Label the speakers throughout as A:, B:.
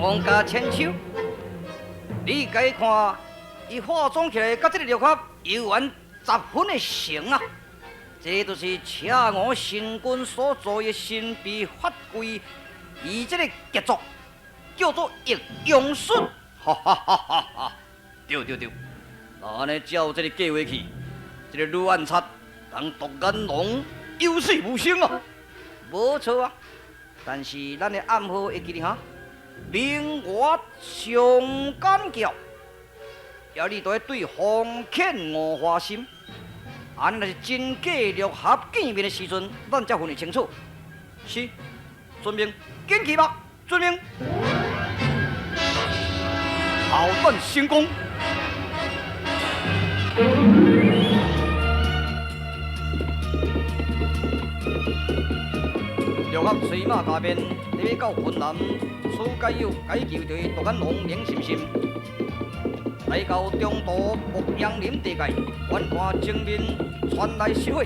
A: 王家千秋，你共伊看，伊化妝起來，佮這个六合猶原十分的成啊！這就是赤吳神君所做的神秘法櫃，伊這个傑作叫做易容術。哈哈哈哈哈！對對對，若按呢照這个計劃去，這个女暗殺人獨眼龍有死無生啊！無錯啊，但是咱的暗號會記得哈？明月上敢叫，抑你都愛對風遣五花心。按呢若是真假六合見面的時陣，咱才分會清楚。是，遵命，緊去吧，遵命。好斷成功。六合催馬加鞭，欲到雲南取解藥解救著伊獨眼龍林心心。來到中途牧羊林地界，遠看前面傳來失火。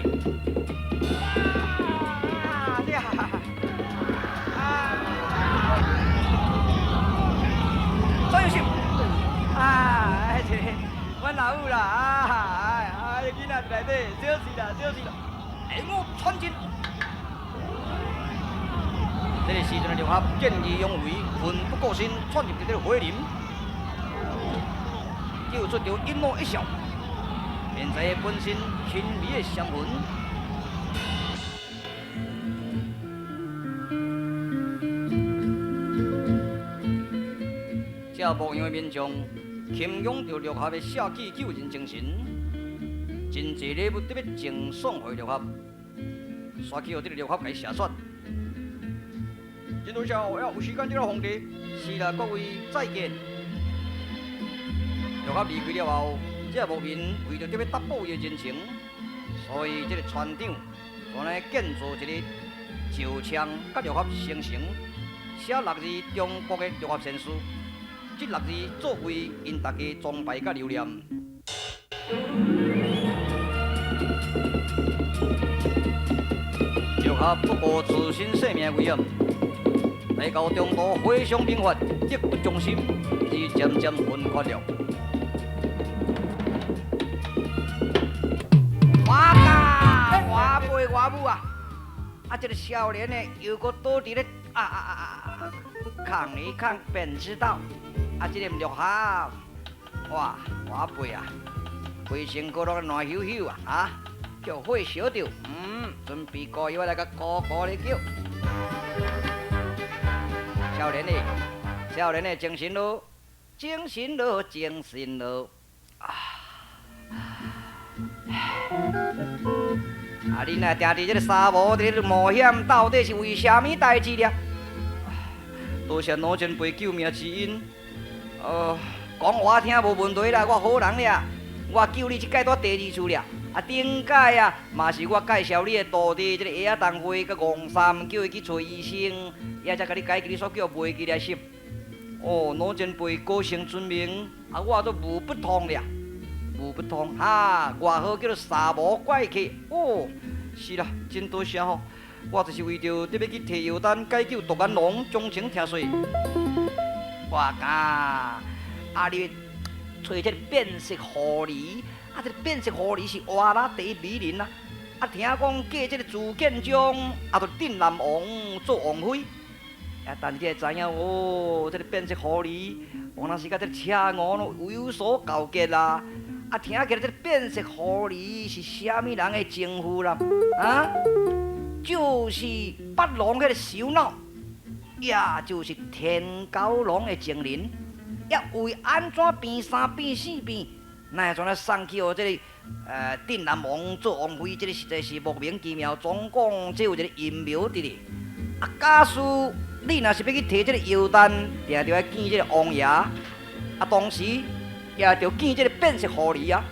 A: 張有信，
B: 啊，這個阮老母啦，啊，啊，囡仔佇內底，小事啦，小事啦。
A: 哎，我傳真。這个時陣的六合見義勇為，奮不顧身，竄入這个火林，救出著尹某一笑。現在本身輕微的傷痕。這牧羊的民眾欽仰著六合的捨己救人精神，真濟禮物得欲贈送予六合，煞去予這个六合共伊謝絕。真多謝，有時間再來皇帝。是啦，各位再見。六合離開了後，這牧民為著得欲答報伊的人情，所以這个船長就來建造一個石像，佮六合相成，寫六字中國的六合仙師。這六字作為𪜶大家崇拜佮留念。六合不顧自身性命危險，來到中途火上兵發，力不從心，而漸漸昏厥了。
B: 我甲我爸我母啊，啊，這个少年的又閣倒佇咧啊啊啊啊！抗一抗便知道，啊，這个毋六合，哇，我爸啊，規身軀攏爛咻咻啊，啊，叫火燒著，準備膏藥來共糊糊咧叫。
A: 少年的，少年的，精神囉，精神囉，精神囉。啊！啊！你若定佇這个沙漠佇咧冒險，到底是為啥物代誌咧？多謝老前輩救命之恩。講我聽無問題啦，我好人咧，我救你這擺拄第二次咧。啊，頂擺啊，嘛是我介紹你的徒弟，這个葉仔東輝佮黃三，叫伊去揣醫生，伊才共你解決你所叫袂記得心。哦，老前輩高聲尊明，啊，我都無不通咧，無不通哈，外號叫做沙漠怪客。哦，是啦，真多謝吼，我就是為著得欲去提藥丹解救獨眼龍，鍾情聽說。
B: 我講，啊，你揣這个變色狐狸。啊！這个變色狐狸是活啦第一美人啊！啊，聽講嫁這个朱建章，啊，就鎮南王做王妃。啊，但是你會知影哦，這个變色狐狸，有當時佮這个赤吳攏有所勾結啦。啊，聽起來這个變色狐狸是啥物人的情婦啦？啊，就是北龍彼个首腦，也就是田九龍的情人。抑為按怎變三變四變？哪會怎啊送去予這个鎮南王做王妃？這个實在是莫名其妙。總講這有一個陰謀佇咧。啊，假使你若是欲去提這个藥丹，定著愛見這个王爺。啊，同時也著見這个變色狐狸啊。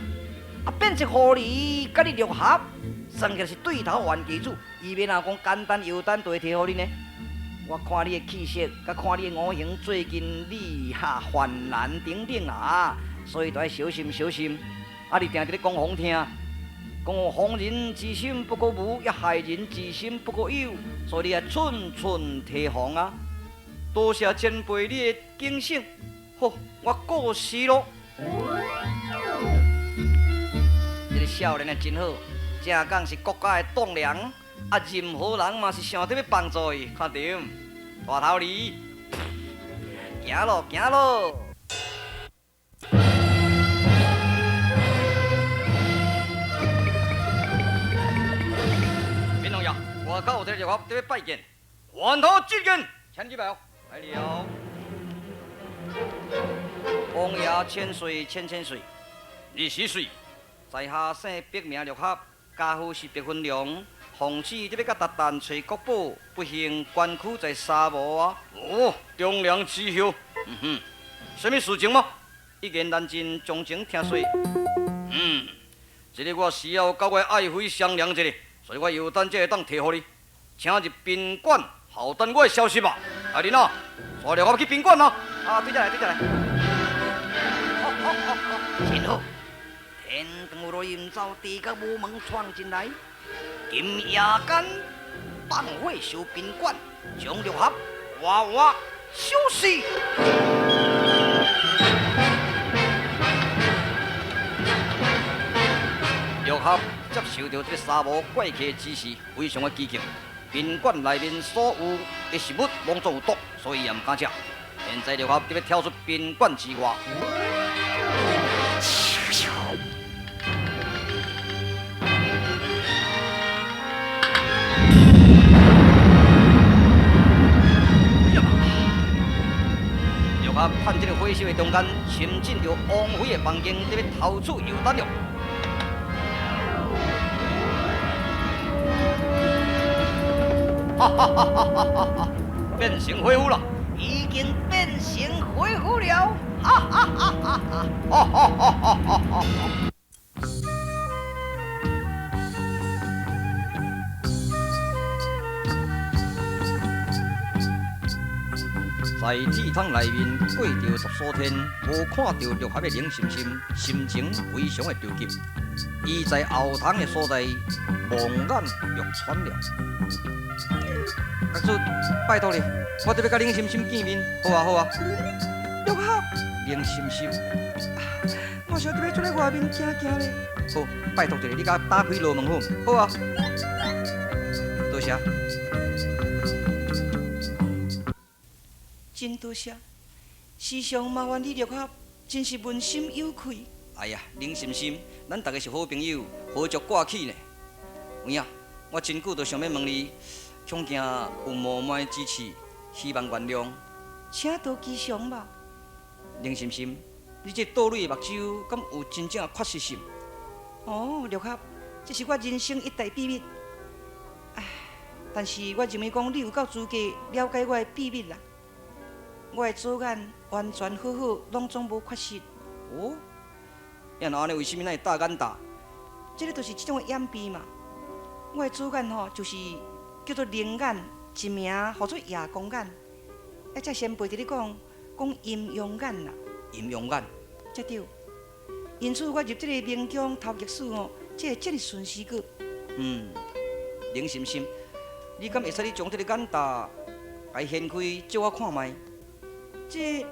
B: 啊，變色狐狸佮你六合，算起來是對頭冤家主。伊欲若講簡單藥丹就會提予你呢？我看你的氣色，佮看你的五行，最近你哈患難等等啊。所以著愛小心小心。啊，你定佇咧講予阮聽，講防人之心不可無，抑害人之心不可有，所以你愛寸寸提防啊！
A: 多谢前辈你的警醒。好，我过时咯。这个少年啊，真好，正讲是国家的栋梁，啊，任何人嘛是想得欲帮助伊，看著，大头儿，行咯，行咯。闽王爷，外口有一个陆侠伫欲拜见，还头觐见，请入来哦，来了。王爷千岁千千岁，你是谁？在下姓白名陆侠，家父是白云龙，奉旨伫欲佮韃靼揣国宝，不幸官躯在沙漠啊！哦，忠良之后，嗯哼，啥物事情吗？一言难尽，从前听说。嗯，这个我需要佮我爱妃商量一下，所以我又等这个当提予你，请入宾馆，候等我的消息吧。阿玲啊，带陆侠去宾馆啊！啊，对这来，对这来。真好，天光有落阴走，地阁无门闯进来，今夜间放火烧宾馆，将陆侠活活烧死。陆侠接受到这个沙漠怪客的指示，非常的机警。宾馆内面所有的食物拢总有毒，所以也毋敢食。现在陆侠伫欲跳出宾馆之外。陆侠趁这个火烧的中间，深进入王妃的房间，伫欲偷取药丹了。哈哈哈哈哈哈！变成火虎了，已经变成火虎了！哈哈哈哈哈！哈哈哈哈哈哈！在铁桶内面过著十数天，无看著陆侠的冷心心，心情非常的着急。伊在后窗的所在望眼欲穿了。公主，拜托你，我得欲佮冷心心见面。好啊，好啊。陆侠，冷心心，我想得欲出来外面行行咧。好，拜托一下，你共我打开楼门好毋？好啊，多谢。真多谢，时常麻烦你陆侠，真是问心有愧。哎呀，冷心心，咱大家是好朋友，何足挂齿呢？有影，我真久就想欲问你，恐惊有冒昧之词，希望原谅。
B: 请多吉祥吧。
A: 冷心心，你这倒蕊的目睭，敢有真正的缺失心？
B: 哦，陆侠，这是我人生一大秘密。唉，但是我认为讲你有够资格了解我的秘密啦。我的左眼完全好好，拢总无缺失。
A: 哦，啊若按呢，为啥物咱会大眼大？
B: 这个就是这种的掩蔽嘛。我的左眼吼，就是叫做灵眼，一名号做夜光眼。啊，这前辈伫咧讲，讲阴阳眼啦。
A: 阴阳眼，
B: 才对。因此，我入这个明宫头玉玺吼，这会遮尔顺时个。
A: 嗯，冷心心，你敢会使你将这个眼罩共掀开，借我看觅？
B: 这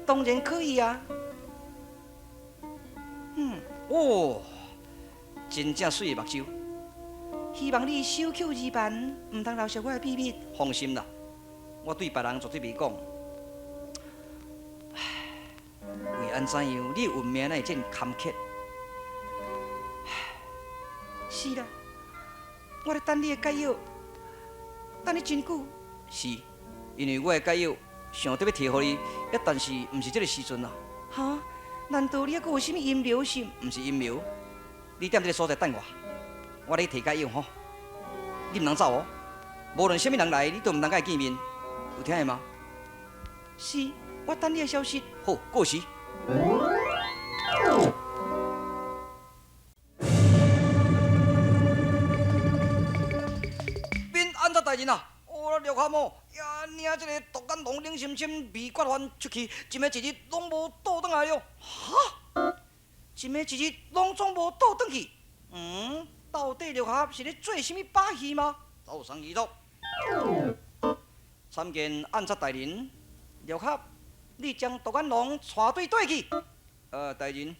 B: 当然可以啊。嗯，
A: 哦，真正媠的目睭。
B: 希望你守口如磐，毋通漏泄我的秘密。
A: 放心啦，我对别人绝对袂讲。为按怎样，你的运命哪会这么坎坷？
B: 是啦，我咧等你的解药，等你真久。
A: 是，因为我的解药想得欲提予你，但是毋是这个时阵啊。
B: 哈？难道你犹阁有啥物阴谋是？
A: 毋是阴谋，你踮这个所在等我，我咧提解药吼。你毋通走哦，无论啥物人来，你都毋通佮伊见面，有听见吗？
B: 是，我等你的消息。
A: 好，过时。禀按察大人啊，哦，陆侠某也领这个独眼龙冷心心未决还出去，一暝一日拢无倒转来了。哈？一暝一日拢总无倒转去？嗯，到底陆侠是咧做啥物把戏吗？走上去走。参见按察大人，六合，你将独眼龙带队缀去。大人，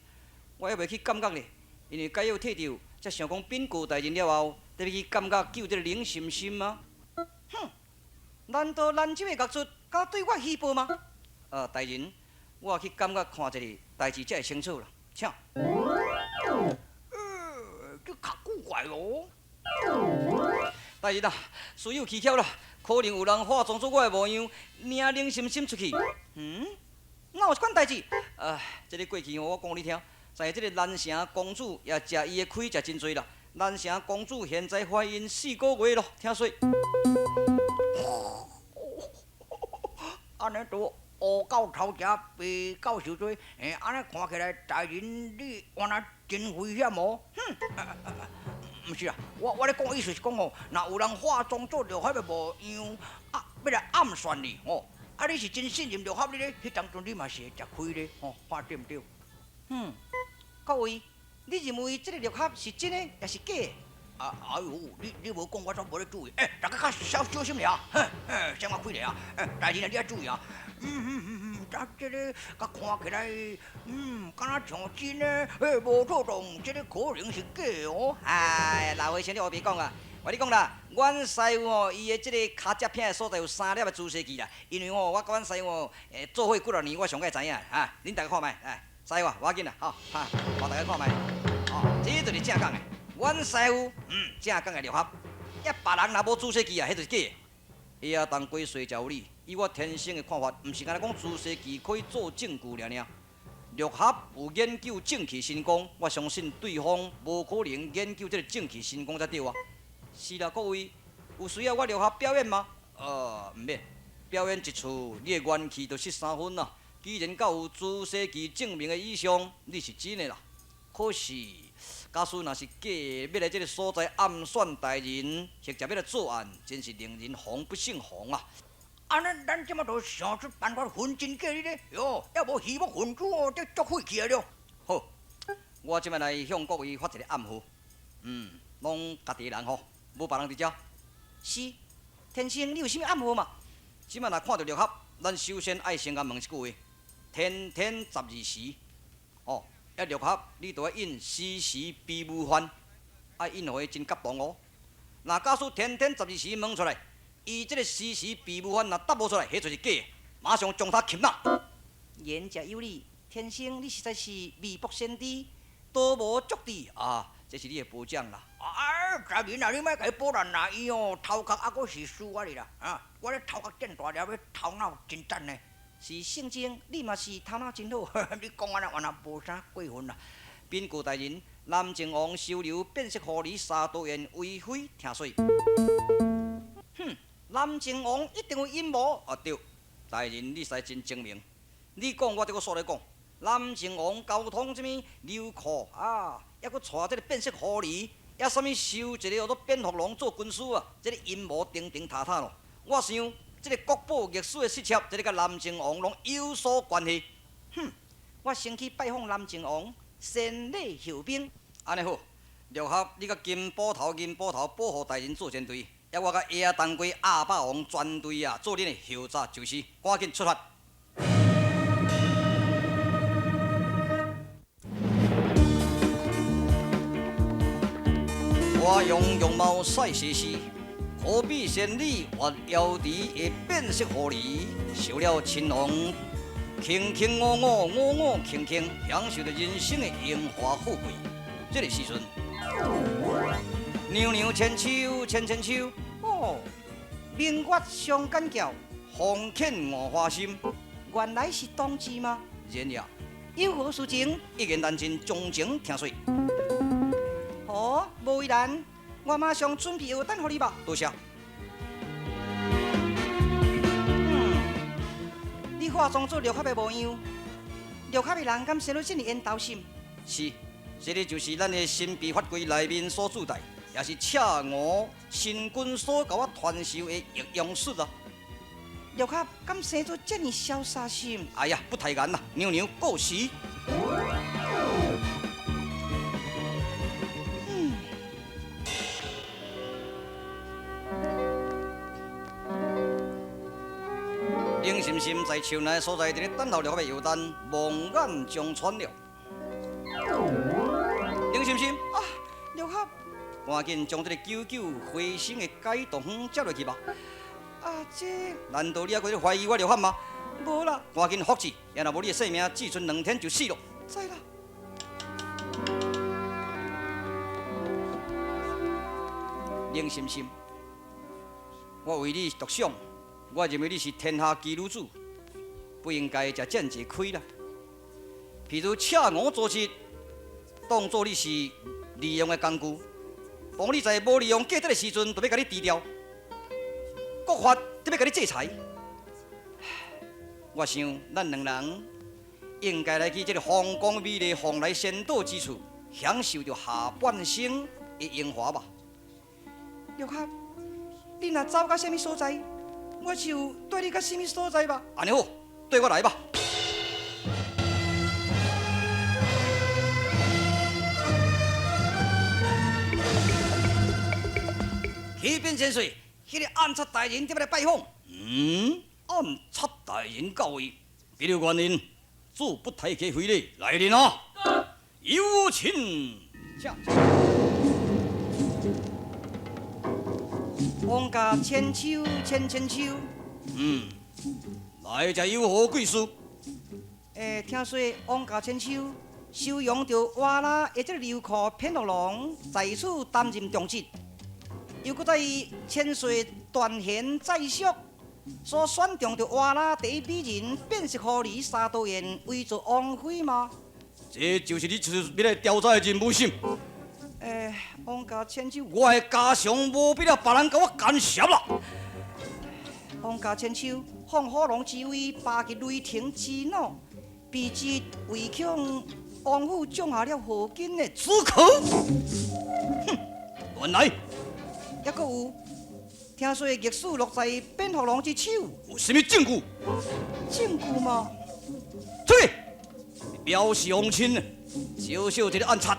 A: 我犹未去感觉咧，因为解药退掉，才想讲禀告大人了后，得欲去感觉救这个林深深啊。哼，难道兰州的狱卒敢对我虚报吗？大人，我去感觉看一下，代志才会清楚啦。请。
B: 这较古怪哦。
A: 大人啊，事有蹊跷啦，可能有人化妆做我的模样，领林深深出去。嗯？哪有这款代志？这个过去吼，我讲你听，在这个南城公主也食伊的亏食真济啦。南城公主现在怀孕四个月咯，听说。
B: 按呢都乌狗偷食，白狗受罪。按呢看起来，大人你原来真危险哦。哼！毋是啊，我咧讲意思是讲吼，若有人化妆做六合的模样，啊，欲来暗算你吼，啊，你是真信任六合你咧，彼当阵你嘛是会食亏咧，吼，看对毋对？
A: 嗯，各位，你认为这个六合是真的，抑是假的？
B: 啊，哎哟，你无讲，我煞无咧注意。欸，大家较小小心尔，嘿，嘿，先我开咧啊。欸，大人啊，你爱注意啊。啊，这个佮看起来，敢若像真的，欸，无妥当，这个可能是假的哦。
A: 哎，老和尚，你乌白讲啊！我跟你讲啦，阮师傅吼，伊的这个跤脊片的所在有三粒的朱砂痣啦。因为吼，我佮阮师傅吼，做伙几若年，我上盖知影。哈，恁大家看觅，来，师傅，无要紧啦，吼，哈，予大家看觅。哦，这就是正港的。阮师傅，正港的六合，遐别人若无朱砂痣啊，彼就是假的。伊啊，当归说诚有理，以我天生的看法，毋是干焦讲朱砂痣可以做证据尔尔。六合有研究正气神功，我相信对方无可能研究这个正气神功才对啊。是啦，各位，有需要我六合表演吗？毋免，表演一次，你的元气就失三分啦。既然够有朱砂痣证明的以上，你是真的啦。可是，假使若是假的，欲来这个所在暗算大人，或者欲来作案，真是令人防不胜防啊！
B: 按呢，咱这马就想出办法分真假咧哟，犹无鱼目混珠哦，这足费气啊了。
A: 好，我这马来向各位发一个暗号，拢家己人吼，无别人伫遮。是，天生你有啥物暗号嘛？这马若看著六合，咱首先爱先共问一句话：天天十二时，哦。啊，六合，你著爱应时时必无犯，爱应予伊真感动哦。若假使天天十二时问出来，伊这个时时必无犯若答无出来，彼就是假的，马上将他擒拿。言者有理，天生你实在是未卜先知，多无足智啊！这是你的褒奖啦。
B: 啊，大人啊，你莫共伊褒难啦，伊哦头壳犹阁是输我哩啦。啊，我咧头壳变大粒，头脑真赞呢。
A: 是圣经，你嘛是头脑真好。
B: 你讲按呢，原来无啥过分啦。
A: 禀告大人，南靖王收留变色狐狸沙道员为非，听说。哼，南靖王一定有阴谋。啊对，大人你实在真精明。你讲我这阁煞咧讲，南靖王交通啥物刘库啊，犹阁带这个变色狐狸，犹啥物收一个叫做蝙蝠龙做军师啊，这个阴谋重重塔塔咯。我想。这个国宝历史的失窃，这个佮南靖王拢有所关系。哼，我先去拜访南靖王，先礼后兵。按呢好，六合你佮金捕头、银捕头保护大人做前队，抑我佮野当归鸭霸王全队啊，做恁的后座就是，赶紧出发。我用容貌赛西施。可比仙女越瑶池的变色狐狸，受了亲王卿卿我我，我我卿卿，享受著人生的荣华富贵。这个时阵，娘娘牵手牵牵手，哦，明月双管桥，风浅五花心，原来是同志吗？然也，有何事情？一言难尽，将情听说。哦，无为难。我马上准备药单予你吧，多谢。你化妆做六合的模样，六合的人敢生得这么缘投心？是，这个就是咱的神秘法柜内面所自带，也是赤吴神君所共我传授的易容术啊。六合敢生出这么潇洒心？哎呀，不太言啦，娘娘过时。冷心心在树林所在，伫咧等候了个药单，望眼将穿了。冷心心啊，六合，赶紧将这个九九回声的解毒方接落去吧。啊，这难道你还阁咧怀疑我六合吗？无啦，赶紧复制，也若无你的性命，子孙两天就死了。知啦。冷心心，我为你着想。我认为你是天下奇女子，不应该食这济亏啦。譬如赤五做事，当作你是利用的工具，当你在无利用价值的时阵，就欲共你除掉，国法得欲共你制裁。我想咱两人应该来去这个风光美丽凤来仙岛之处，享受著下半生的荣华吧。
B: 六合，你若走到啥物所在？我就带你到啥物所在吧。
A: 按呢好，缀我来吧。启禀千岁，彼个暗杀大人得欲来拜访。嗯，暗杀大人到位，别有原因，做不太客非礼，来人啊！有请。
B: 请。王家千秋千千秋。
A: 嗯，来者有何贵事？
B: 欸，听说王家千秋收容著瓦剌的这个流寇蝙蝠龙在此担任重职，又阁在千岁断贤在续所选中著瓦剌第一美人变色狐狸沙多燕为做王妃吗？
A: 这就是你出要来调查的任务是？
B: 欸，王家千秋，
A: 我的家常无必要别人共我干涉啦。
B: 王家千秋，放火龙之威，拔起雷霆之怒，彼之唯恐王府种下了祸根的
A: 此可？哼，乱来！
B: 抑阁有，听说逆史落在蝙蝠龙之手，
A: 有啥物证据？
B: 证据吗？
A: 出去！藐视王亲，小小一个暗杀。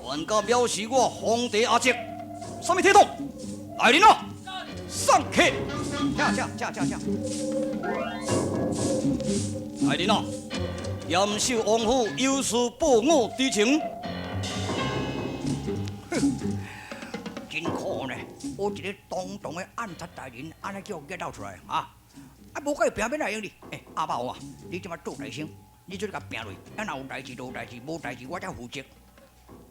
A: 还敢藐视我皇帝阿叔？啥物体统？来人啊！上客！
B: 请请请请请！
A: 来人啊！严守王府有事报我知情。
C: 哼，真可呢！我一个堂堂的暗杀大人，按呢叫我激斗出来啊！啊，无佮伊拼欲哪会用哩？欸，阿霸王啊，你这马做内省，你做咧共拼落，啊，若有代志就有代志，无代志我才负责。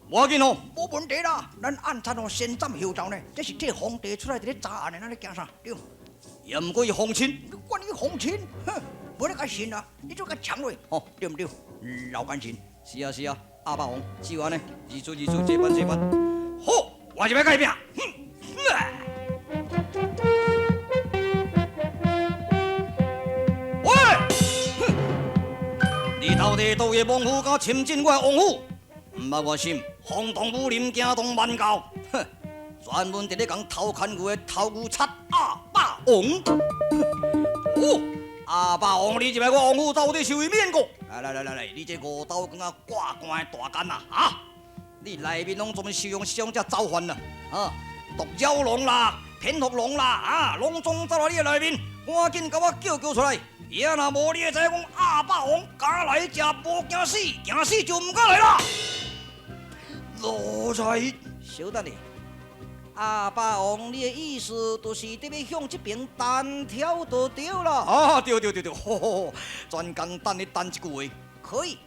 A: 无要紧哦，
C: 无问题啦。咱暗杀哦，先斩后奏呢。这是替皇帝出来伫咧查案的，咱咧惊啥？对。
A: 也毋过伊皇亲，
C: 你管伊皇亲？哼，无咧共信啦。你做共抢落，吼，对毋对？老干亲。
A: 是啊是啊，阿霸王，只有按呢，如此如此，这般这般。好，我就欲共伊拼。哼，喂，哼，你到底佗位王府敢侵进我的王府？毋捌我心，轰动武林，惊动万教。哼，专门伫咧共偷牵牛的偷牛贼阿霸王。哦，阿霸王，你入来我王府到底是为免个？来来来来来，你这五刀光啊挂冠的大奸啊！啊，你内面拢专门收容上只走犯啦，啊，毒鸟龙啦，蝙蝠龙啦，啊，拢总走来你的内面，赶紧共我叫叫出来！也若无你会知影讲阿霸王敢来食无惊死，惊死就毋敢来啦！奴才，
B: 稍等下，阿霸王，你的意思就是得欲向这边单挑就对了。
A: 啊，对对对对，吼吼，专工等你等这句话，
B: 可以。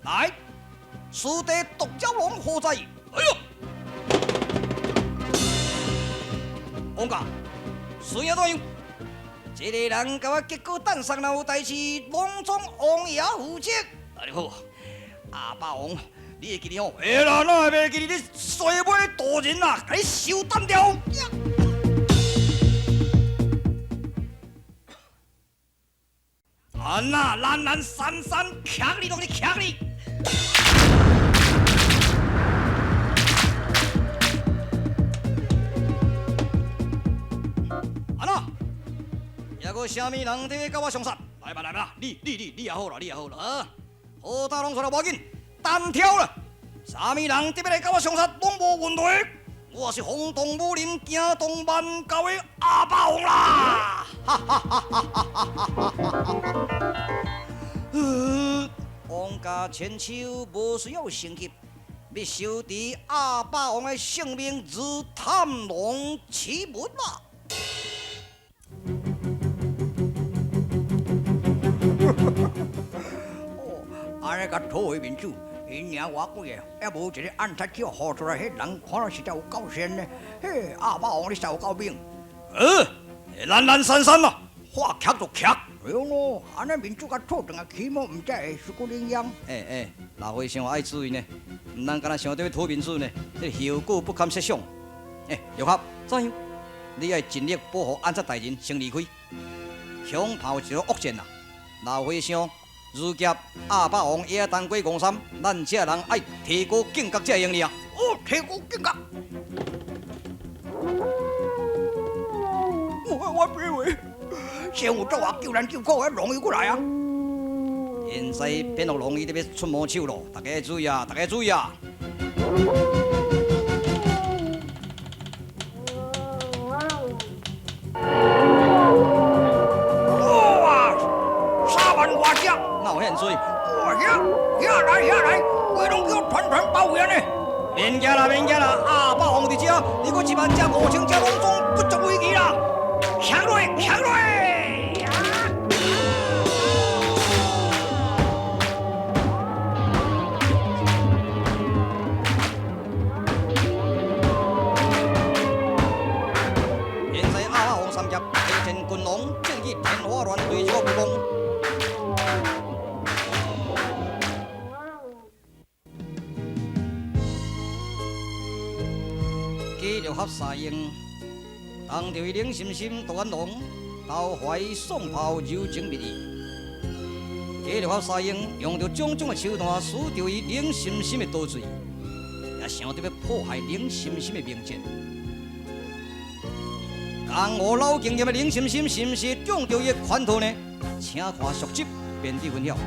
A: 来，师弟独角龙何在？哎呦，王家，孙爷怎样？
B: 这个人共我结果等上，若有代志，拢总王爷负责。
A: 啊，你好，阿霸王。你会记得吼？会啦，哪会袂记得？你衰尾大人啊，共你收单掉。安那，懒懒散散，徛你拢咧徛你。安那，抑阁啥物人伫咧共我相杀？来吧来吧，你你你你也好啦，你也好啦，啊！好大拢出来，无要紧。单挑啦！啥物人特别来共我相杀，拢无问题。我是轰动武林、惊动万教的阿霸王啦！哈哈哈哈哈哈！王家千秋无需要升级，欲收持阿霸王的性命如探龙奇闻嘛！
C: 哦，按呢共讨回面子，𪜶赢偌几个，也无一个暗杀手呼出来，彼人看了实在有够善呢。嘿，鸭霸王你实在有够猛。
A: 懒懒散散嘛，话强就强。
C: 对咯，按呢面子共讨转来，起码毋才会输过领养。
A: 欸欸，老和尚爱注意呢，毋通干焦想著欲讨面子呢，这个后果不堪设想。欸，刘合，怎样？你爱尽力保护暗杀大人先离开。恐怕有一个恶战啊！老和尚、如剑、鸭霸王、野当归、吴三，咱这人爱提高警觉才会用哩啊！
C: 哦，提高警觉。我别话，先有做啊，救难救苦，迄龙又过来啊！
A: 现在蝙蝠龙伊咧欲出魔手咯，大家注意啊，大家注意啊！
C: 哇，3万外只，
A: 哪有遐济？
C: 哇，遐遐来遐来，规拢叫团团包围呢！
A: 免惊啦，免惊啦，鸭霸王伫遮，你阁1万只、5000只，拢总不足为奇啦！
C: 抢落，抢落！
A: 现在鸭霸王三侠提前军龙，战去天花乱坠这个武功。加六合三英，当着伊冷心心独眼龙，投怀送抱，柔情蜜意。加六合三英用著种种的手段，使著伊冷心心的刀嘴，也想著欲破坏冷心心的名节。江湖老经验的冷心心，是毋是中著伊的圈套呢？请看续集，便知分晓。